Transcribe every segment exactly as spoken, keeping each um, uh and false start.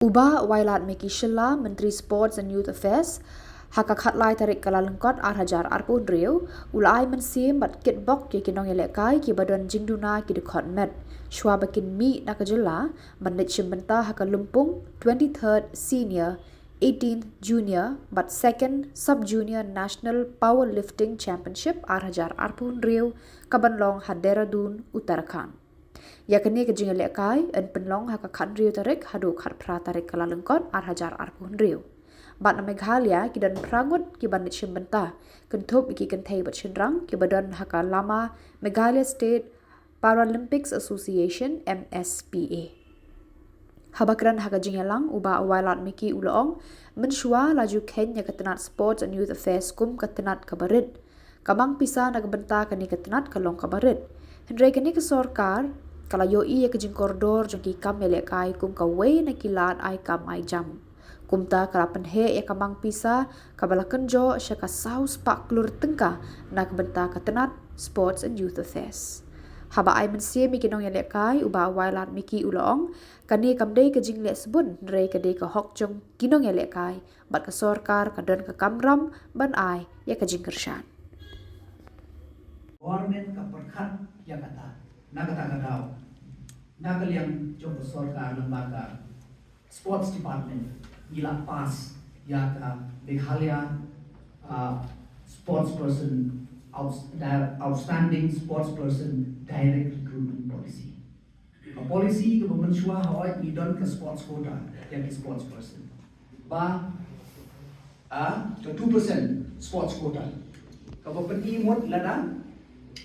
U Bah Wailadmiki Shylla, Myntri Sports and Youth Affairs, ha ka khatlai tarik Kyllalyngkot arhajar arphew hynriew, u la ai mynsiem bad kitbok ïa ki nongïalehkai kiba don jingduna ki dkhot met, shwa ba kin mih na ka jylla ban leit shim bynta ha ka lympung twenty-third Senior, eighteenth Junior bad second Sub Junior National Powerlifting Championship arhajar arphew hynriew, kaban long ha Dehradun, Uttarakhand. Ïa kane ka jingïalehkai yn pynlong ha ka khathynriew tarik haduh khatphra tarik Kyllalyngkot arhajar arphew hynriew. Bad na Meghalaya ki don phra ngut kiban leit shim bynta, kynthup ïa ki kynthei bad shynrang kiba don ha ka lama Meghalaya State Paralympics Association, M S P A. Haba kren ha ka jingïalang, u Bah Wailadmiki u la ong, mynshuwa la ju kheiñ ïa ka tnat Sports and Youth Affairs kum ka tnat kaba rit. Ka mang pisa na ka bynta kane ka tnat ka long kaba rit. Hynrei kane ka sorkar ka la ïohi ïa ka jingkordor jong ki kam ïalehkai kum kawei na ki lad ai kam ai jam. Kumta ka la pynheh ïa ka mang pisa kaba la kynjoh sha ka saw spah klur tyngka na ka bynta ka tnat Sports and Youth Affairs. Haba ai mynsiem ïa ki nongïalehkai, u Bah Wailadmiki u la ong, kane kam dei ka jingleh sbun, hynrei ka dei ka hok jong ki nongïalehkai bad ka sorkar ka don ka kamram ban ai ïa ka jingkyrshan. Government ka pyrkhat ïa kata, na kata ka daw, na ka liang jong ka sorkar lyngba ka Sports Department, ngi la pass ïa ka Meghalaya, uh, Sports Person, Outs-, Di-, Outstanding Sports Person Direct Recruitment Policy. Ka policy kaba mynshuwa hooid ngi don ka sports quota ïa ki sports person. Ba, ah, ka two percent sports quota. Kaba pyni mut lada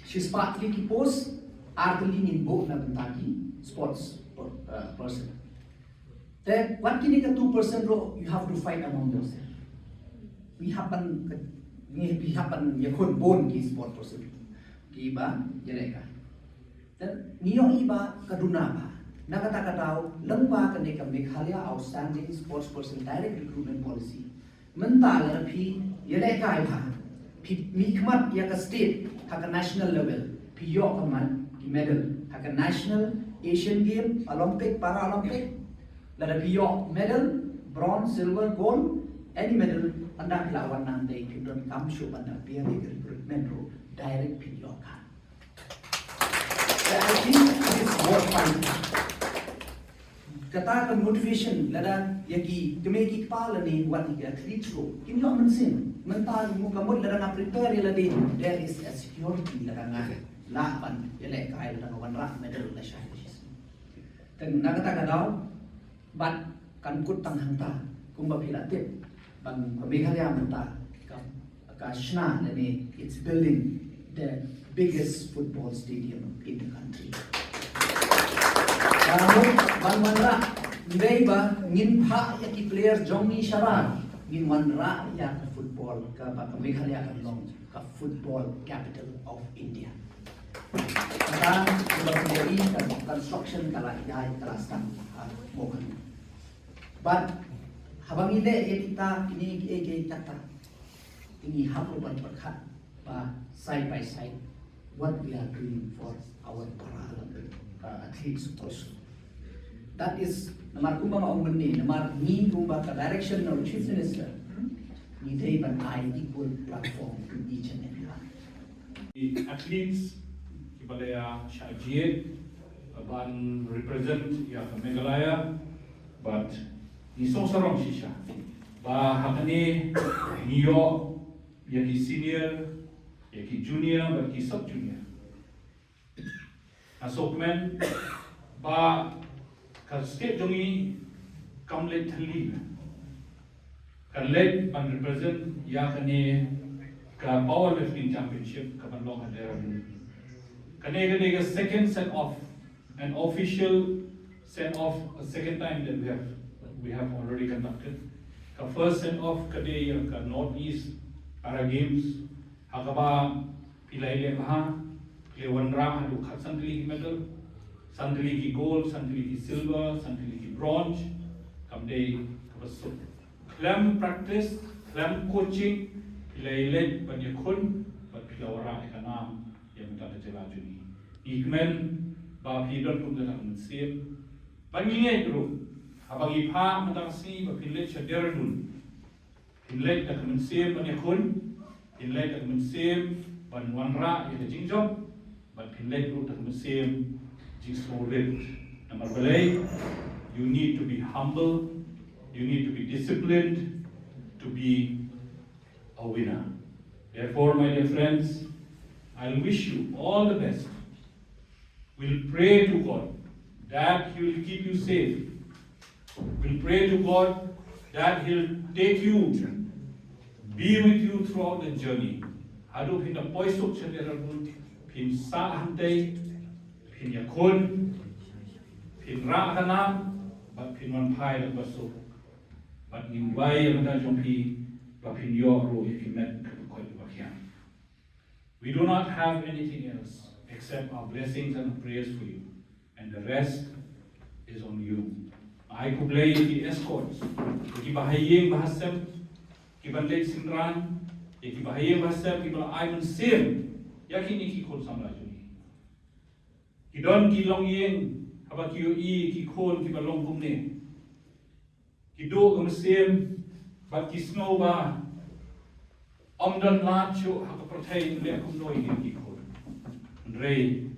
shispah tylli ki post, ar tylli ngin buh na bynta ki sports per-, ah, person. Te wat kine ka two percent ruh, you have to fight among yourself. Ngi hap ban, ngi, ngi hap ban ïakhun bun ki sports person kiba ïalehkai. Te ngi ïohi ba ka duna bha. Na kata ka daw, lyngba kane ka Meghalaya Outstanding Sports Person Direct Recruitment Policy, mynta lada phi ïalehkai bha, phi mihkhmat ïa ka state ha ka national level, phi ïoh ka man ki medal ha ka national, Asian Game, Olympic, Paralympic. Lada phi ïoh medal, bronze, silver, gold, any medal, ynda phi la wan nangtei, phi don kam shuh ban da pyrshah ïa ka recruitment ruh, direct phi ïoh ka. Te I think it is worth fighting. Kata ka motivation lada ïa ki kmie ki kpa lane wat ïa ki athletes ruh kin ïoh mynsiem. Mynta ka mut lada nga prepare ïa lade, there is a security lada nga lah ban ïalehkai lada nga wanrah medal lashai lashisngi. Te na kata ka daw, bad kan kut tang hangta, kumba phi la tip, ba ka Meghalaya mynta ka, ka shna lane it's building the biggest football stadium in the country. Ka mut ban wanrah, ym dei ba ngin phah ïa ki player jong ngi shabar, ngin wanrah ïa ka football, ka ba ka Meghalaya kan long ka football capital of India. Kata, kaba phi ïohi, ka construction ka la ïai, ka la start, ha Mawkyrwat. But haba ngi leh ïa kita, kine kiei kiei kita, ngi hap ruh ban pyrkhat ba side by side what we are doing for our Paralympic, uh, athletes also. That is, namar kumba nga ong mynne, namar ngi kumba ka direction of Chief Minister, ngi dei ban ai equal platform to each and everyone. Ki athletes kiba la ïa shah jied ban represent ïa ka Meghalaya, but ngi sngewsarong shisha ba ha kane ngi ïoh ïa ki senior, ïa ki junior bad ki sub junior. Nga sngewkmen ba ka state jong ngi kam leit thylli, kan leit ban represent ïa kane ka powerlifting championship kaban long ha Dehradun. Kane ka dei ka second send off, an official send off, a second time that we have, we have already conducted. Ka first send off ka dei ïa ka North East Para Games, ha kaba phi la ïaleh bha, phi la wanrah haduh khatsan tylli ki medal, san tylli ki gold, san tylli ki silver, san tylli ki bronze. Kam dei kaba suk. Khlem practice, khlem coaching, phi la ïaleh ban ïakhun bad phi la wanrah ïa ka nam ïa mynta ka jylla jong ngi. Ngi kmen ba phi don kum kata ka mynsiem. Ba ngi ngeit ruh Haba ngi phah mynta ka sngi ba phin leit sha Dehradun, phin leit da ka mynsiem ban ïakhun, phin leit da ka mynsiem ban wanrah ïa ka jingjop, bad phin leit ruh da ka mynsiem jingsngewrit. Namar balei, you need to be humble, you need to be disciplined to be a winner. Therefore, my dear friends, I wish you all the best. We'll pray to God that He will keep you safe. We'll pray to God that He'll take you, be with you throughout the journey. Haduh phin da poi suk sha Dehradun, phin sah hangtei, phin ïakhun, phin rah ka nam, bad phin wan phai da kaba suk. Bad ngin duwai ïa ka bynta jong phi ba phin ïoh ruh ïa ki met kiba koit kiba khiah. We do not have anything else except our blessings and our prayers for you, and the rest is on you. Ai khublei ïa ki escorts, ïa kiba ha ïing ba ha sem, kiba leit synran, ïa kiba ha ïing ba ha sem, kiba la ai mynsiem ïa kine ki khun samla jong ngi. Ki don ki longïing haba ki ïohi ki khun kiba long kumne. Ki duh ka mynsiem bad ki sngew ba ym don lad shuh ha ka pyrthei ban leh kumno ïa kine ki khun. Hynrei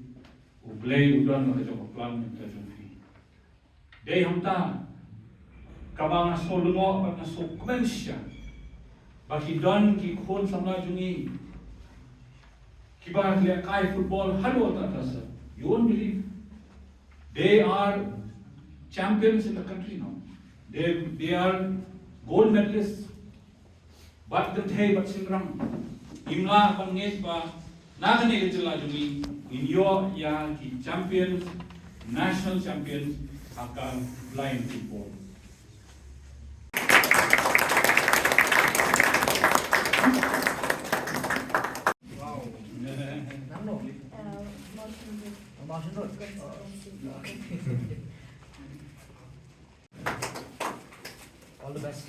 U Blei u don la ka jong ka plan ka jong phi. Dei hangta kaba nga sngewlyngngoh bad nga sngewkmen shisha ba ki don ki khun samla jong ngi kiba lehkai football haduh katta katta. You won't believe. They are champions in the country now. They, they are gold medalists. Bad kynthei bad shynrang. Ngim lah ban ngeit ba na kane ka jylla jong ngi ngin ïoh ïa ki champions, national champions ha ka blind football. All the best.